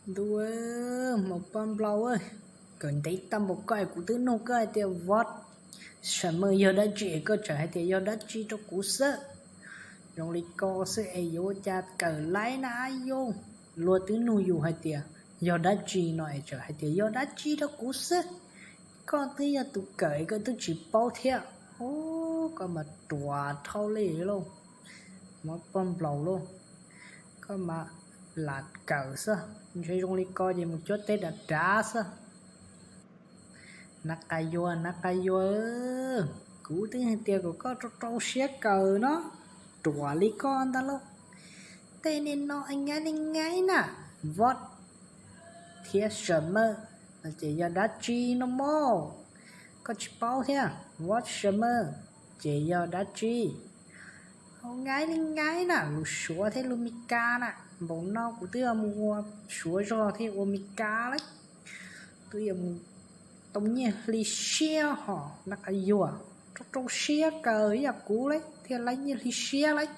Ntuj, hmov poj nplaug, kawm ntev tag npaum koj es kuv twb nug koj hais tias what summer yog dab tsi es koj tseem hais tias yog dab tsi rau kuv xwb. Zoo li ko xwb es yuav ua cas kawm laib na yus. Luag twb nug yus hais tias yog dab tsi no es tseem hais tias yog dab tsi rau kuv xwb. Koj twb yog tus kawm es koj twb tsis paub thiab. Ub, koj mas ruam dhau li lauj. Hmov poj nplaug lauj. Koj mas lam kawm xwb, ntshe zoo li ko ces mus cuab teb dav dav xwb. Nab qa yuag, nab qa yuag, kuv twb hais tias kom koj rau rau siab kawm no, ruam li koj ntag lauj. Tej niag no ngai li ngai na, what thiab summer no ces yog dab tsi no mog? Koj tsis paub thiab, what summer ces yog dab tsi? Ngai li ngai na, lus Suav thiab lus Mes Kas na, npaum no kuv twb yuav mus ua Suav zog thiab ua Mes Kas lawm, twb yuav mus tau nyiaj hli siab hos nab qa yuag, rau rau siab kawm ib yam kuv lawm thiaj laib nyiaj hli siab lawm.